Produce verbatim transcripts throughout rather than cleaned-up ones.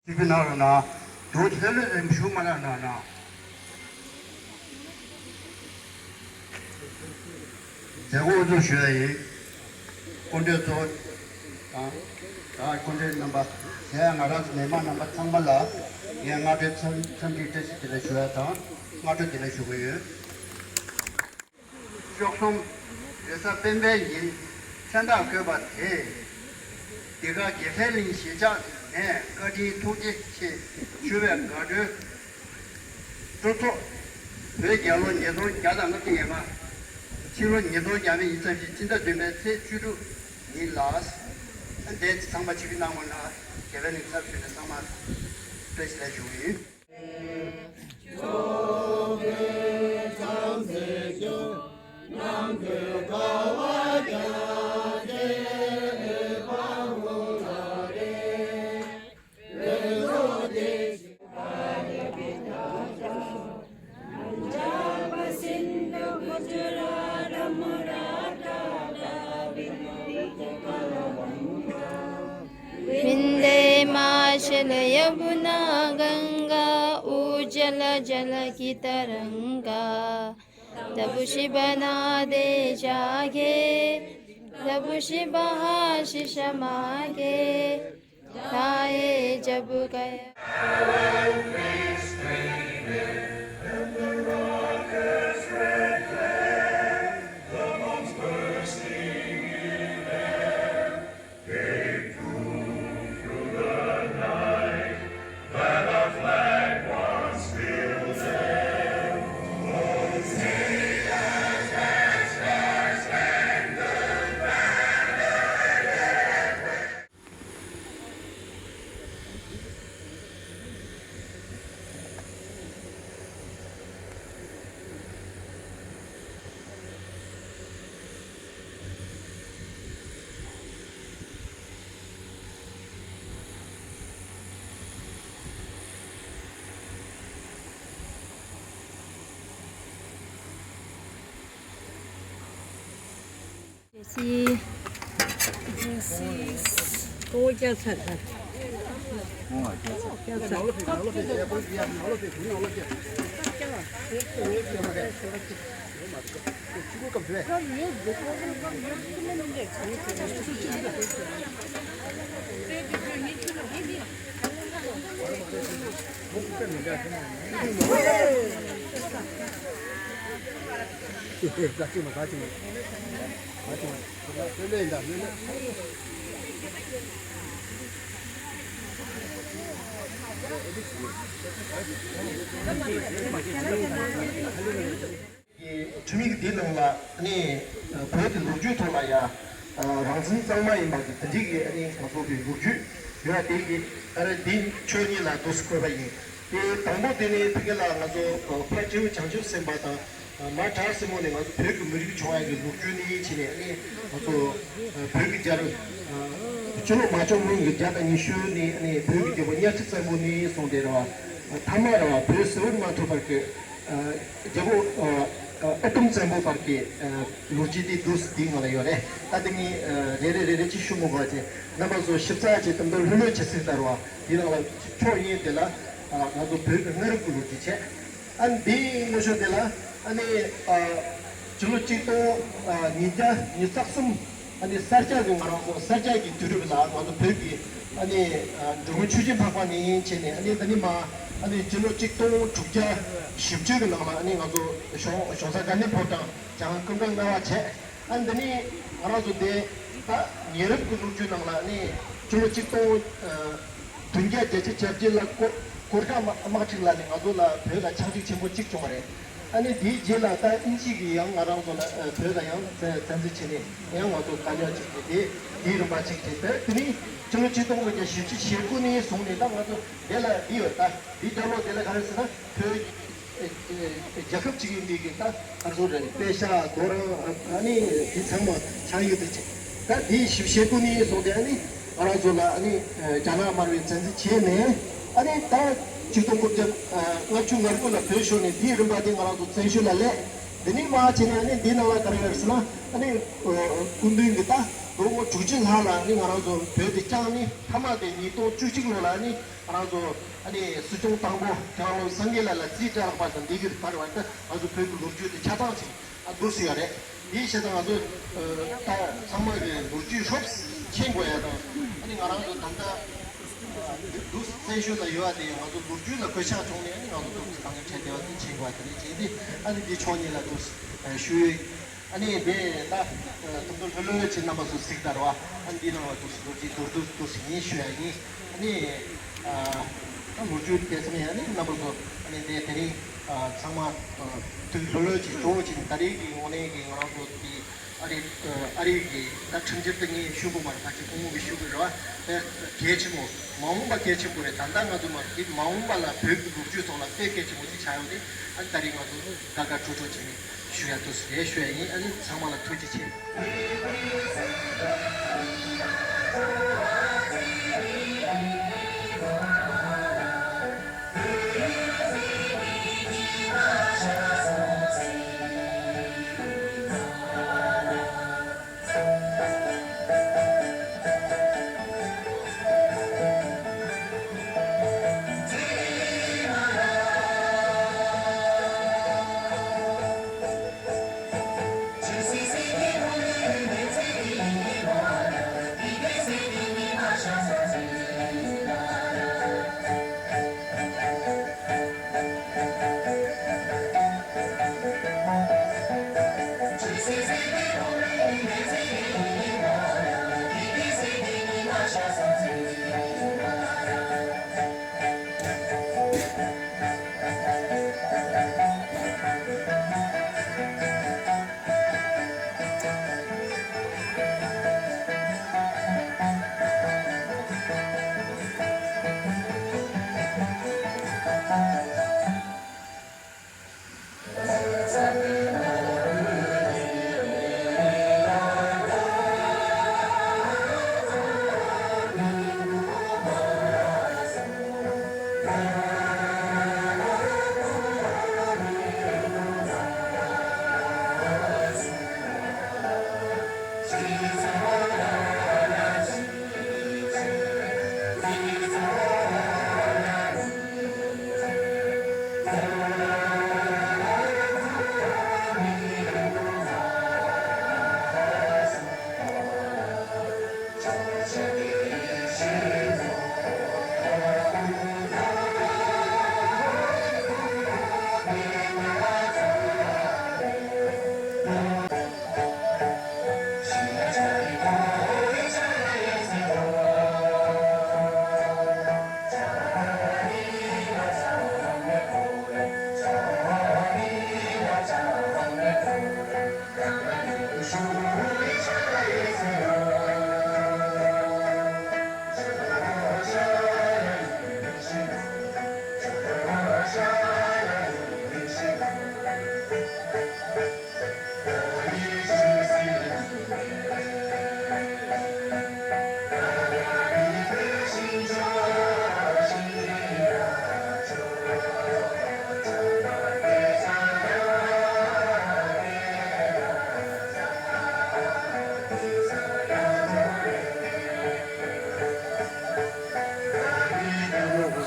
ཕྱི་ནང་ལ་ན་དུ་ལྷོད་ལྷོད་རེ་ཞུ་མ་ལ་ན་ན། མཛད་སྒོ་དབུ་འཛུགས་ཞུ་ཡ་ཡིན། སྐུ་མགྲོན་གཙོ་བོ་དང་། ད་སྐུ་མགྲོན་རྣམ་པ། གཞན་ང་རང་ཚོ་མི་མང་རྣམ་པ་ཚང་མ་ལ་ངས་སྔ་དྲོའི་འཚམས་འཚམས་འདྲི་བཀྲ་ཤིས་བདེ་ལེགས་ཞུ་ཡ་དང་། སྔ་དྲོ་བདེ་ལེགས་ཞུ་གི་ཡོད། ཤོག་གསུམ། རེས་གཟའ་སྤེན་པའི་ཉིན་མཚན་རྟགས་བཀོད་པ་དེས། འདི་ག་དགེ་ལྡན་གླིང་གཞིས་ཆགས་ནས་བཀའ་དྲིན་ཐུགས་རྗེ་ཆེ་ཞུ་བའི་དགའ་སྤྲོའི་སྤྲོ་ཚོགས། བོད་རྒྱལ་ལོ་ཉིས་སྟོང་བརྒྱ་དང་ལྔ་བཅུ་ང་ལྔ། ཕྱི་ལོ་ཉིས་སྟོང་ང་གཉིས་ཡིན་ཙམ་ཞིག་སྤྱི་ཟླ་བདུན་པའི་ཚེས་བཅུ་དྲུག་ཉིན་ལ། འདས་ཚང་མ་ཆིབས་བསྒྱུར་གནང་བ་ལ་དགེ་ལྡན་གླིང་ཚབ་ཞུས་ནས་ཚང་མ་བཀྲ་ཤིས་བདེ་ལེགས་ཞུ་གི་ཡིན། विन्दे माचल यमुना गङ्गा उज्जल जल की तरङ्गा। तब शिव नादे जागे, तब शिव आशीष मागे, गाए जब गया। ཁྲིམས་ཡིག་འདི་ནང་ལ་ནི་བོད་ཀྱི་ལོ་རྒྱུས་ཐོག་ལ་ཡང་རང་བཙན་གཙང་མ་ཡིན་པ་གི་དེ་འདྲའི་གི་ནི་ང་ཚོ་གི་ལོ་རྒྱུས་ཡོད་དེ་གི་ཨ་རེ་འདི་ཕྱོགས་གཉིས་ལ་འདུག་སེ་འཁོད་པ་ཡིན། དེ་དང་པོ་དེ་ནི་ཕ་གི་ལ་ང་ཚོ་ཕ་སྤྲེའུ་བྱང་ཆུབ་སེམས་དཔའ་དང་མ་བྲག་སྲིན་མོ་ནི་ང་ཚོ་བོད་ཀྱི་མི་རིགས་བྱུང་ཡག་གི་ལོ་རྒྱུས་ནི་ཕྱི་ནས་ནི་ང་ཚོ་བོད་ཀྱི་རྒྱལ་རབས་སྤྱི་ལོ་མ་བྱུང་སྔོན་གྱི་བརྒྱ་དང་ཉི་ཤུ་ནི་ནི་བོད་ཀྱི་རྒྱལ་པོ་གཉའ་ཁྲི་བཙན་པོ་ནི་སོང་སྟེ་རེད་བ། མཐའ་མ་རེད་བ་བོད་ཟིལ་པ་མ་ཐུབ་པར་གྱི། རྒྱལ་པོ་ཨ་ཨ་དོམ་བཙན་པོ་བར་གྱི་ལོ་རྒྱུས་དེ་འདུག་སེ་དེའི་ནང་ལ་ཡོད་རེད། ད་དེ་ངས་རེ་རེ་རེ་རེ་ཅིག་ཞུ་མི་དགོས་པ་བྱས། རྣམ་པ་ཚོ་ཞིབ་ཚགས་བྱས་དེ་འདྲ་ལྷོད་ལྷོད་བྱེད་སྲིད་ད་རེད་བ། དེའི་ནང་ལ་ཕྱོགས་གཉིས་དེ་ལ་ང་ཚོ་བོད་ཀྱི་སྔ་རབས་ཀྱི་ལོ་རྒྱུས་བྱས། ཨ་འདིའི་ངོ་ཤོག་དེ་ལ་ཨ་ནི་སྤྱི་ལོ་གཅིག་སྟོང་ཉིས་བརྒྱ་ཉི་ཤུ་རྩ་གསུམ། ཨ་ནི་ས་སྐྱ་གི་ང་རང་ཚོ་ས་སྐྱ་གི་དུས་རབས་ལ་ང་ཚོ་བོད་ཀྱི་ཨ་ནི་འབྲི་གུང་ཆོས་རྗེ་འཕགས་པ་ནས་བྱས་ནས་ཨ་ནི་ད་ནི་མ་ཨ་ནི་སྤྱི་ལོ་གཅིག་སྟོང་དྲུག་བརྒྱ་བཞི་བཅུ་གི་ནང་ལ་ཨ་ནི་ང་ཚོ་གཞུང་གཞུང་ས་དགའ་ལྡན་ཕོ་བྲང་བྱང་ཀུན་དགའ་ལྔ་པ་བྱས། ཨ་ནི་ད་ནི་ང་རང་ཚོ་དེ་ད་ཉེ་རབས་ཀྱི་ལོ་རྒྱུས་ནང་ལ་ཨ་ནི་སྤྱི་ལོ་གཅིག་སྟོང་བདུན་བརྒྱ་བརྒྱད་ཅུ་གྱ་བརྒྱད་ལ་ཀོ་ཀོར་ཁ་དམག་དམག་འཁྲུག་ལ་ནི་ང་ཚོ་ལ་བོད་ལ་ཆག་འཇིག་ཆེན་པོ་གཅིག་བྱུང་བ་རེད། ཨ་ནི་དེའི་རྗེས་ལ་ད་དབྱིན་ཇི་གིས་ཡང་ང་རང་ཚོ་ལ་བོད་ལ་ཡང་བཙན་བཙན་འཛུལ་བྱས་ནས་ཡང་ང་ཚོ་དཀའ་རྙོག་ཅིག་དེ་དེ་དེའི་རིམ་པ་ཅིག་དེ་དེ་དེ་ནི་ཕྱི་ལོ་ཆིག་སྟོང་དགུ་བརྒྱ་བཞི་བཅུ་ཞེ་དགུ་ནས་བཟུང་ནས་ད་ང་ཚོ་དེ་ལ་འདི་ཡོད། ད་འདི་རྒྱབ་ལོགས་དེ་ལ་ག་རེ་ཟེར་ན་བོད་རྒྱལ་ཁབ་ཅིག་ཡིན་པའི་གི་ད་ང་ཚོ་རེད། པེ་ཤ་དོ་རང་ཨ་ནི་དེ་ཚང་མ་ཆགས་ཡོད་དེ་ཅིག་ད་དེའི་བཞི་བཅུ་ཞེ་དགུ་ནས་བཟུང་སྟེ་ཨ་ནི། ང་རང་ཚོ་ལ་ཨ་ནི་རྒྱ་ནག་དམར་པོས་བཙན་འཛུལ་བྱས་ནས་ཨ་ནི་ད་ཆིག་སྟོང་དགུ་བརྒྱ་ལྔ་བཅུ་ང་དགུ་ལ་བོད་ཤོར་ནས་དེའི་རིམ་པ་དེ་ང་རང་ཚོ་བཙན་བྱོལ་ལ་སླེབས། དེ་ནས་མར་བྱས་ནས་ཨ་ནི་འདི་ནང་ལ་ག་རེ་ཡོད་ཟེར་ན་ཨ་ནི་སྐུ་མདུན་གྱི་ད་ ལོ་ངོ་དྲུག་ཅུ་ལྷག་ལ་ནི་ང་རང་ཚོ་བོད་དེ་བསྐྱངས་ནི། མཐའ་མ་དེ་ཉིས་སྟོང་བཅུ་གཅིག་ལོ་ལ་ནི་ང་རང་ཚོ་ཨ་ནི་སྲིད་སྐྱོང་དང་པོ་དེ་རང་ལོ་སངས་རྒྱས་ལགས་ལ་རྩིས་སྤྲད་ལགས་པ་དང་འདི་གིར་བར་བ་ད་ང་ཚོ་བོད་ཀྱི་ལོ་རྒྱུས་དེ་ཆ་ཚང་ཅིག་ཨ་འདུག་སྲིད་ཡ་རེད། དེའི་ཕྱིར་ད་ང་ཚོ་ད་ཚང་མ་གི་ལོ་རྒྱུས་ཤོབ་མཁྱེན་དགོས་ཡ་དང་། ཨ་ནི་ང་རང་ཚོ་ད་ལྟ་འདུག་སེམས་ཤུགས་ད་ཡོད་པ་དེ་ང་ཚོ་ལོ་རྒྱུས་ལ་གོད་ཆག་བྱུང་ནས་ཨ་ནི་ང་ཚོ་འདུག་སེ་ད་ང་འཕྲད་བསྡད་པ་དེ་མཁྱེན་དགོས་ཡ་དེ་རེད། བྱས་ཏེ་ཨ་ནི་འདི་ཕྱོགས་གཉིས་ལ་འདུག་སེ་ཞུ་ཡོད། ཨ་ནི་དེ་ད་ད་དུང་ལྷོད་ལྷོད་བྱས་རྣམ་པ་ཚོ་གཟིགས་དང་ར་བ། ཨ་ནི་འདི་ནང་ལ་འདུག་སེ་ལོ་རྒྱུས་མདོར་བསྡུས་འདུག་སེ་ངས་ཞུ་ཡ་ཡིན། ཨ་ནི་ཨ་ད་ལོ་རྒྱུས་དེ་ཚང་མ་ཡང་ནི་རྣམ་པ་ཚོ་ཨ་ནི་དེ་དེ་རིང་ཨ་ཚང་མ་ཨ་ཐུགས་ལྷོད་ལྷོད་བྱས་སྤྲོ་བོ་བྱས་ནས་ད་རེས་ཀྱི་དངོས་གནས་ཀྱི་ང་རང་ཚོ་དེ་ཨ་རི་ཨ་རི་གི་ད་ཁྲིམས་འཆར་དེ་ངས་ཞུ་དགོས་མ་རེད། ཕལ་ཆེར་སྐུ་ངོ་གིས་ཞུ་དགོས་རེད་བ། དེ་གལ་ཆེན་པོ་མ་འོངས་པ་གལ་ཆེན་པོ་རེད། ད་ལྟ་ང་ཚོ་མ་རེད། དེ་མ་འོངས་པ་ལ་བོད་ཀྱི་ལོ་རྒྱུས་ཐོག་ལ་དཔེ་གལ་ཆེན་པོ་ཅིག་ཆགས་ཡོང་དུས་ཨ་ནི་ད་རེས་ང་ཚོ་དགའ་དགའ་སྤྲོ་སྤྲོ་བྱས་ནས་ཞུ་ཡ་འདུག་སེ་ཞུ་ཡ་ཡིན། ཨ་ནི་ཚང་མ་ལ་ཐུགས་རྗེ་ཆེ།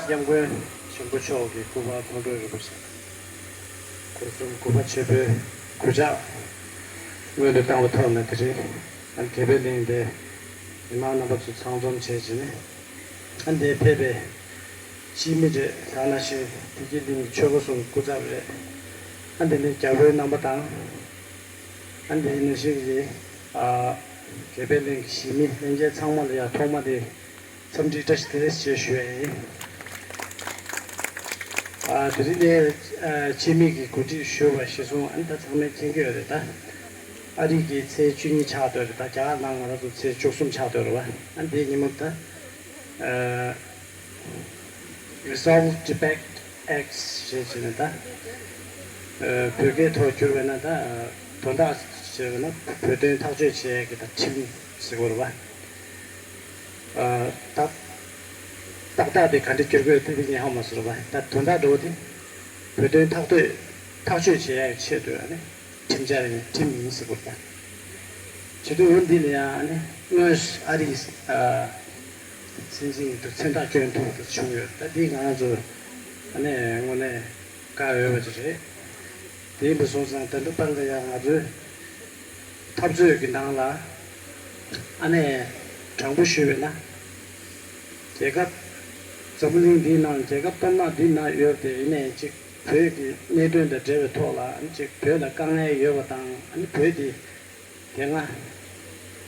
སྐྱབས་མགོན་ཆེན་པོ་མཆོག་གི་སྐུ་པར་ཁོང་ཁྲོ་རིན་པོ་ཆེ། སྐུ་གསུམ་སྐུ་པར་ཆེན་པོའི་གུས་ཕྱག་སྔོན་དུ་བཏང་བའི་ཐོག་ནས་དེ་རིང་ཨ་དགེ་བའི་གླིང་དེ་མི་མང་རྣམ་པ་ཚོ་ཚང་འཛོམས་བྱས་བྱས་ནས་ཨ་འདིར་ཕེབས་པའི་སྤྱི་མི་རེད། ད་ནང་བཞིན་བདེ་སྐྱིད་གླིང་གི་ཆོས་སྐུ་གསུམ་སྐུ་ཚབ་རེད། ཨ་འདི་ནས་རྒྱ་བོད་རྣམ་པ་དང་། ཨ་འདི་ནང་བཞིན་གྱི་ཨ་དགེ་བའི་གླིང་གི་གཞིས་མི་ལྷན་རྒྱས་ཚང་མ་ལ་ཡང་ཐོག་མ་དེ། འཚམས་འདྲི་བཀྲ་ཤིས་བདེ་ལེགས་ཞེས་ཞུ་ཡ་ཡིན། ཨ་དེ་རིང་ནས་ཨ་ཆེད་དམིགས་ཀྱི་གོ་སྒྲིག་ཞུས་པ་གཞིར་བཟུང་ཨ་ནི་ད་ཚང་མས་མཁྱེན་གྱི་ཡོད་རེད་ད། ཨ་རི་གི་ཚེས་བཅུ་གཉིས་ཆགས་བསྡད་རེད་ད། རྒྱ་གར་ནང་ང་རང་ཚོ་ཚེས་བཅུ་གསུམ་ཆགས་བསྡད་རེད་བ། ཨ་འདིའི་ཉིན་མོ་ད་ཨ་Resolve Tibet Acts ཞེས་བྱས་ནས་ད་ཨ་བོད་སྐད་ཐོག་བསྒྱུར་བས་ན་ད་ཨ་དོན་དག་བྱས་པས་ན་བོད་དོན་ཐག་གཅོད་བྱེད་ཡ་གི་ད་ཁྲིམས་ཟེར་དགོས་རེད་བ། ཨ་ད་ཏག་ཏག་དེ་ག་འདྲ་བསྒྱུར་དགོས་དེ་དེ་ངས་ཧ་མ་སོང་བ། ད་དོན་དག་འགྲོ་བ་དེ་བོད་དོན་ཐག་གཅོད་ཐག་གཅོད་བྱེད་ཡག་ཆེད་དུ་ཨ་ནི་ཁྲིམས་འཆར་ཡིན་ཁྲིམས་ཡིན་ཟེར་དགོས་པ། བྱེད་དུས་འོ་འདི་ལ་ཡང་ཨ་ནི་སྔོན་ཨ་རིའི་ཨ་སྲིད་འཛིན་དུ་མཚན་རྟགས་བསྐྱོན་ཐུབ་པ་དེ་བྱུང་ཡོད། ད་འདི་ང་རང་ཚོ་ཨ་ནི་དངོས་གནས་དགའ་འོས་པ་ཅིག་རེད། དེ་ཡིན་པ་སོང་ཙང་ད་ལྟ་བར་ལ་ཡང་ང་ཚོའི་འཐབ་རྩོད་ཀྱི་ནང་ལ་ཨ་ནི་དྲང་པོ་ཞུས་པ་ཡིན་ན། རྒྱལ་ཁབ་འཛམ་བུ་གླིང་འདིའི་ནང་རྒྱལ་ཁབ་སྟོང་ཕྲག་འདིའི་ནང་ཡོད་དེ་ཡིན་ནའི་ཅིག་བོད་ཀྱི་གནད་དོན་དང་འབྲེལ་བའི་ཐོག་ལ་ཨ་ནི་ཅིག་བོད་ལ་དཀའ་ངལ་ཡོད་པ་དང་ཨ་ནི་བོད་དེ་དེ་སྔ་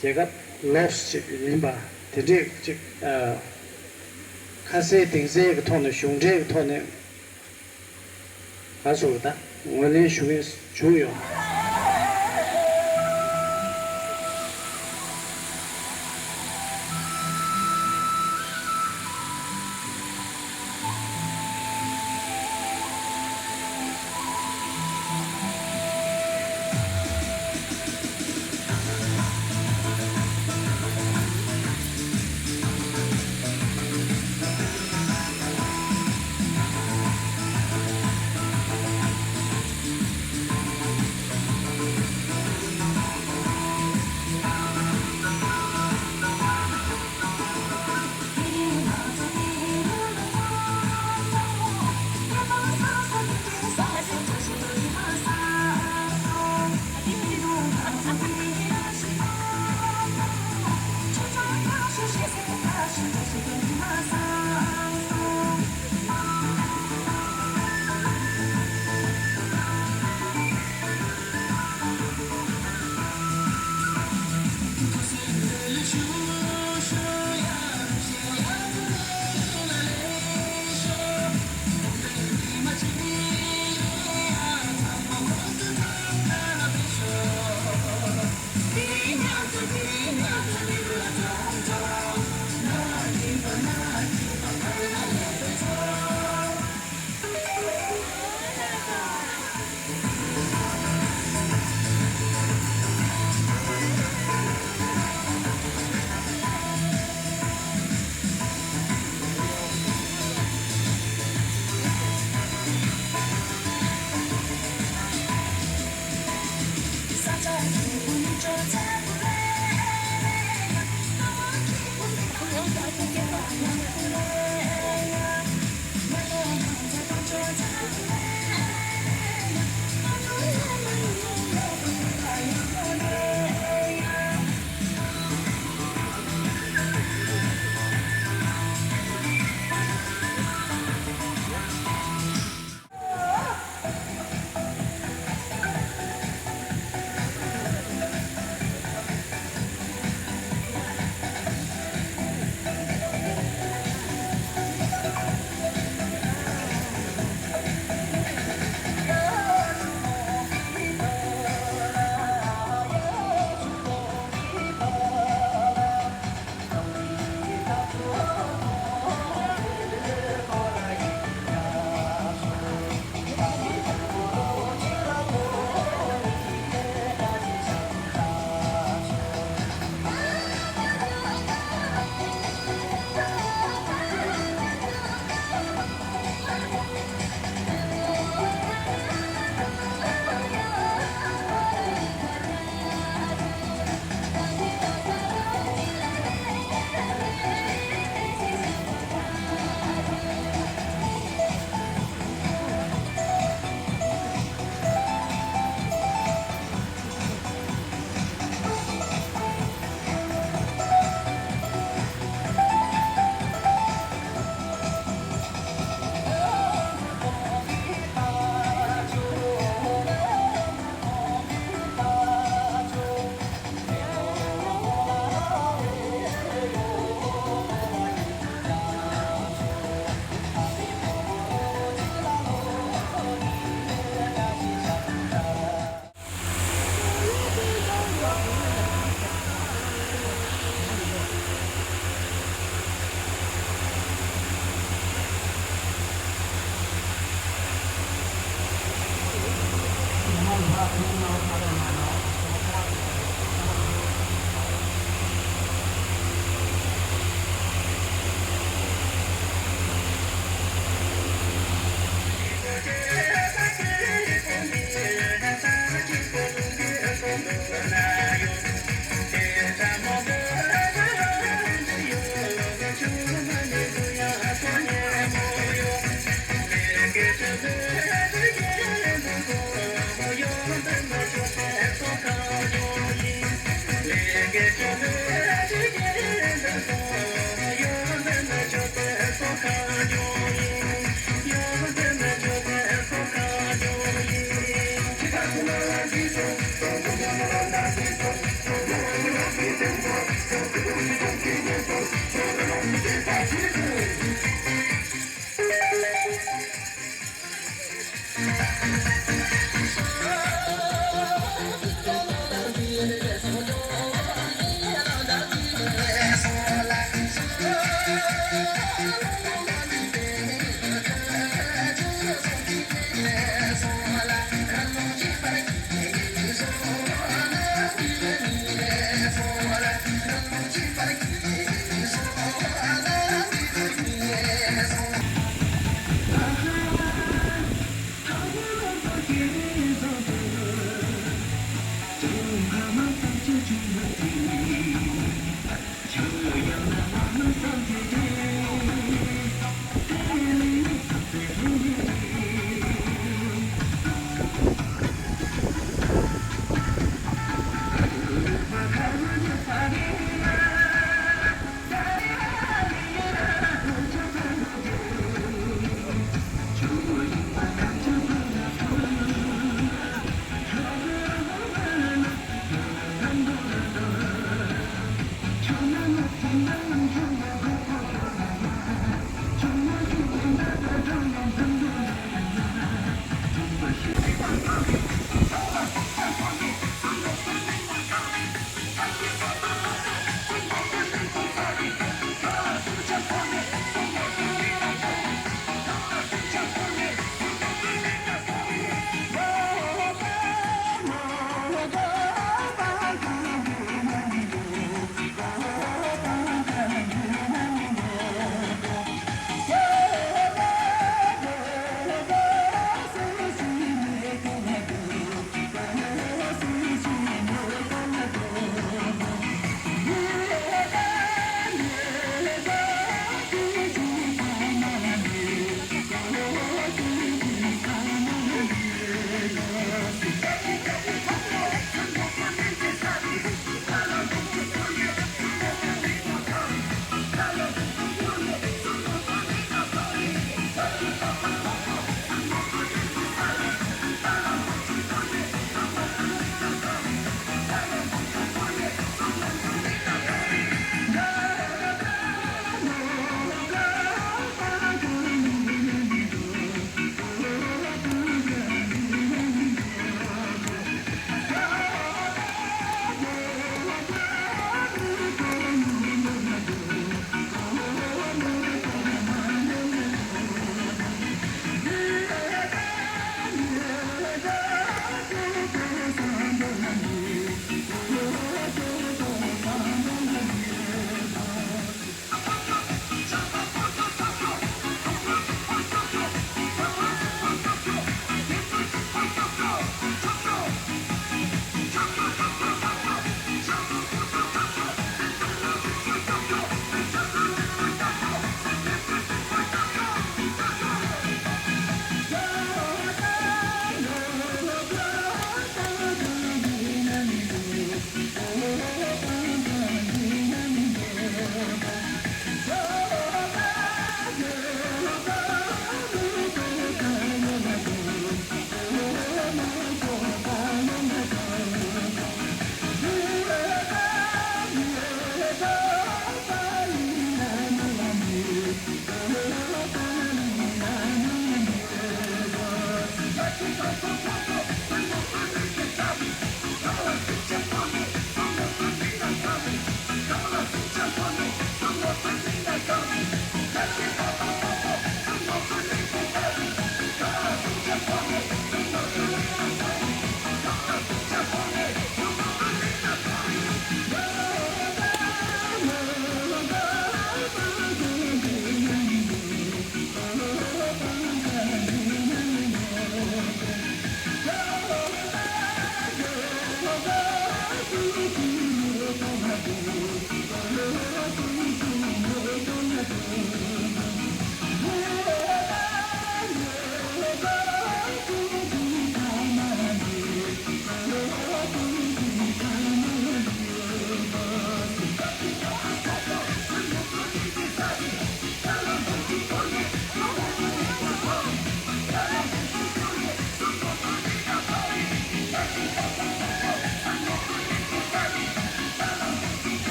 རྒྱལ་ཁབ་ལོགས་ཅིག་ཡིན་པ་དེ་འདྲས་ཅིག་ཨ་ཁ་གསལ་གཏིང་གསལ་གྱི་ཐོག་ནས་གཞུང་འབྲེལ་གྱི་ཐོག་ནས། ང་ཚོ་ད་ངོས་ལེན་ཞུ་མཁན་བྱུང་ཡོད།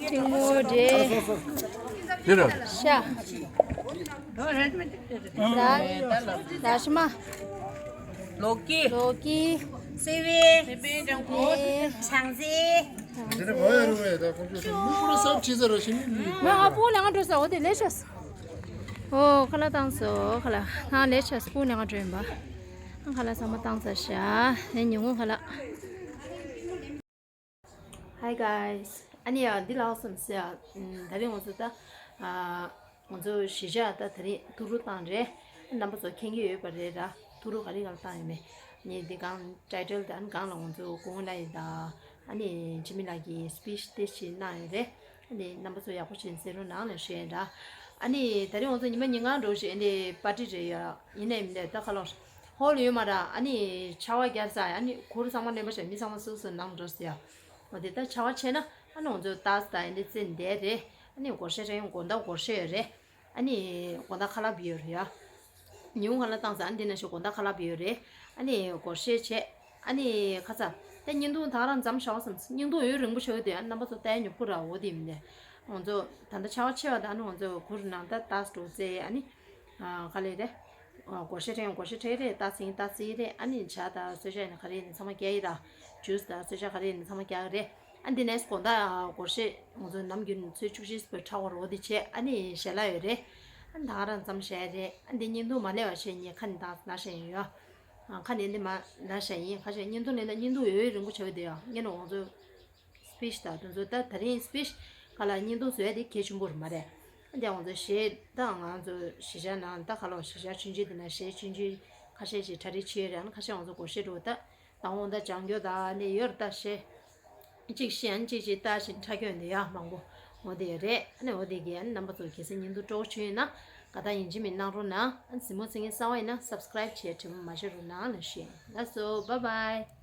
ཐིང་མོ་འདྲེ། འདི་ར། ཤ། ད་ད་ཤི་མ། ལོ་ཀི། ལོ་ཀི། སེ་བེ། སེ་བེ་ལྗང་ཁུ། ཨེ། ཆང་ཟི། འདི་ནི་བ་ཡ་རུ་བས་ད་ཁོང་ཚོས་སོང་མི་ཁོ་ར་སབ་ཆི་ཟེར་ར་ཤི་མི་མི། ང་ཨ་པོ་ལ་ང་འགྲོ་ས་འོ་དེ་ལས་ཤ། ཨོ་ཁ་ལག་བཏང་སོ་ཁ་ལག་ང་ལས་ཤ་སྤུ་ནས་ང་འགྲོ་ཡིན་པ། ཁ་ལག་ཚང་མ་བཏང་ཚར་ཤག་ཨེ་ཉིན་གུང་ཁ་ལག Hi guys. ཨ་ནི་ཡ་འདི་ལ་སོམ་སེ་ཡ། ད་རིང་ང་ཚོ་ད་ང་ཚོ་གཞིས་ཆགས་ད་ད་རིང་ཐུགས་རུ་བཏང་རེད། རྣམ་པ་ཚོ་མཁྱེན་གྱི་ཡོད་པ་རེད་ར། ཐུགས་རུ་ག་རེ་ག་རེ་བཏང་ཡོད་མེད། ནི་འདི་གང་ཊའི་ཊལ་དང་གང་ལ་ང་ཚོ་གོང་ལ་ཡིན་ད། ཨ་ནི་འཆི་མེད་ལགས་ཀྱིས་སི་པི་ཆི་དེ་ཞིག་གནང་ཡོད་རེད། ཨ་ནི་རྣམ་པ་ཚོ་ཡག་པོ་ཞིག་གསན་རོགས་གནང་ལ་ཞུ་ཡིན་ར། ཨ་ནི་ད་རིང་ང་ཚོ་ཉི་མ་ཉིན་གང་འགྲོ་ཞིག་ཨ་ནི་པར་ཊི་རེད་ཡ། ཡིན་ནའི་མིན་ནའི་ད་ཁ་ལོ། ཧོལ་ཡོད་མ་ར། ཨ་ནི་ཆར་པ་བརྒྱབ་ས་ཡ། ཨ་ནི་གུར་ཚང་མ་གནོན་པ་བྱས་མི་ཚང་མ་སུ་སུ་ནང་འགྲོ་ཟེར་ཡ། འོ་དེ་ལྟར་ཆར་པ་ཆེ་ན་ཨ་ནི་ང་ཚོ་ཏཱས་དང་ཨ་ནི་རྩེ་འདས་རེད། ཨ་ནི་སྒོར་གཞས་རེད། དགོང་དག་སྒོར་གཞས་ཡོད་རེད། ཨ་ནི་དགོང་དག་ཁ་ལག་ཡོད་རེད་ཡ། ཉིན་གུང་ཁ་ལག་བཏང་ཙང་ཨ་ནི་འདི་ན་ཞིག་དགོང་དག་ཁ་ལག་ཡོད་རེད། ཨ་ནི་སྒོར་གཞས་བྱས། ཨ་ནི་ཁ་ཚ། ད་བརྙན་ཐུང་ད་ག་རང་མཚམས་བཞག་བསམ། བརྙན་ཐུང་ཡོད་རིང་པོ་ཆགས་ཡོད་དེ། ཨ་ནི་རྣམ་པ་ཚོ་ལྟ་ཡ་ཉོབ་ཀྱི་ར། འོ་དེ་མིན་ནས་ང་ཚོ་ད་ལྟ་ཆར་པ་ཆེ་བ་དང་ཨ་ནི་ང་ཚོ་གུར་ནང་ད་ཏཱས་འགྲོ་རྩེ་ཨ་ནི། ཨ་ག་ལེ་རེད། ཨ་སྒོར་གཞས་ཁྲིད་ཡང་སྒོར་གཞས་ཁྲིད་རེད། ཏཱས་ཡིན་ཏཱས་ཡིན་རེད། ཨ་ནི་ཇ་དང་གསོལ་ཇ་ཡིན་ན་ག་རེ་ཡིན་ན་ཚང་མ་རྒྱག་གི་ར། ཇུས་དང་གསོལ་ཇ་ག་རེ་ཡིན་ན་ཚང་མ་རྒྱག་གི་རེད། ཨ་འདི་ནས་དགོང་དག་སྒོར་གཞས་ང་ཚོ་ནམ་རྒྱུན་ཚོད་བཅུ་གཅིག་པོ་འཁྲབ་པ་རོ་དེ་བྱས། ཨ་ནི་ཞལ་ལག་ཡོད་རེད། ཨ་ནི་ད་ག་རང་མཚམས་བཞག་རེད། ཨ་འདི་བརྙན་ཐུང་མ་སླེབས་པ་བྱས་ངས་ཁ་ནས་ད་ན་བཞག་ཡིན་ཡོད། ཨ་ཁ་ནས་འདི་མ་ན་བཞག་ཡིན། ཁ་ཤས་བརྙན་ཐུང་ལེན་ན་བརྙན་ཐུང་ཡོད་ཡོད་རིང་པོ་ཆགས་ཡོད་དེ་ཡ། ངས་ནི་ང་ཚོ་སི་པི་ཆི་དང་དེ་ཚོ་ད་ད་རིང་སི་པི་ཆི་ག་ལ་བརྙན་ཐུང་བཟོ་ཡ་དེ་གལ་ཆེན་པོ་རེད་མ་རེད། འདི་ང་ཚོ་གཞས་ད་ང་ཚོ་གཞིས་ཆགས་ནང་ད་ག་ལོ་གཞིས་ཆགས་ཆུང་ཆུང་དེ་ན་གཞས་ཆུང་ཆུང་ཁ་ཤས་ཅིག་གྲ་སྒྲིག་བྱས་ཡོད་རེད། ཨ་ནི་ཁ་ཤས་ང་ཚོ་སྒོར་གཞས་འགྲོ་ད་དང་འོང་ད་ལྗང་གྱོ་ད་ནི་ཡོད་རེད་ད་གཞས། གཅིག་ཤེས་ཨ་ནི་གཅིག་གཅིག་ལྟ་བཞིན་ཁྲ་སྐྱོན་དེ་ཡག་མང་པོ་འོ་དེ་རེད། ཨ་ནི་འོ་དེ་གས་ཨ་ནི་རྣམ་པ་ཚོ་གལ་སྲིད་ཉིན་དུ་སྤྲོ་བོ་བྱུང་ཡོད་ན་དགའ་ཐག་ཡིན་གཅིག་མིན་གནང་རོགས་གནང་། ཨ་ནི་གཟིགས་མོ་མཛད་མཁན་གསར་པ་ཡིན་ན་subscribe་བྱས་དྲི་མ་མ་བྱེད་རོགས་གནང་ལ་ཞེས། ལགས་སོ། Bye bye།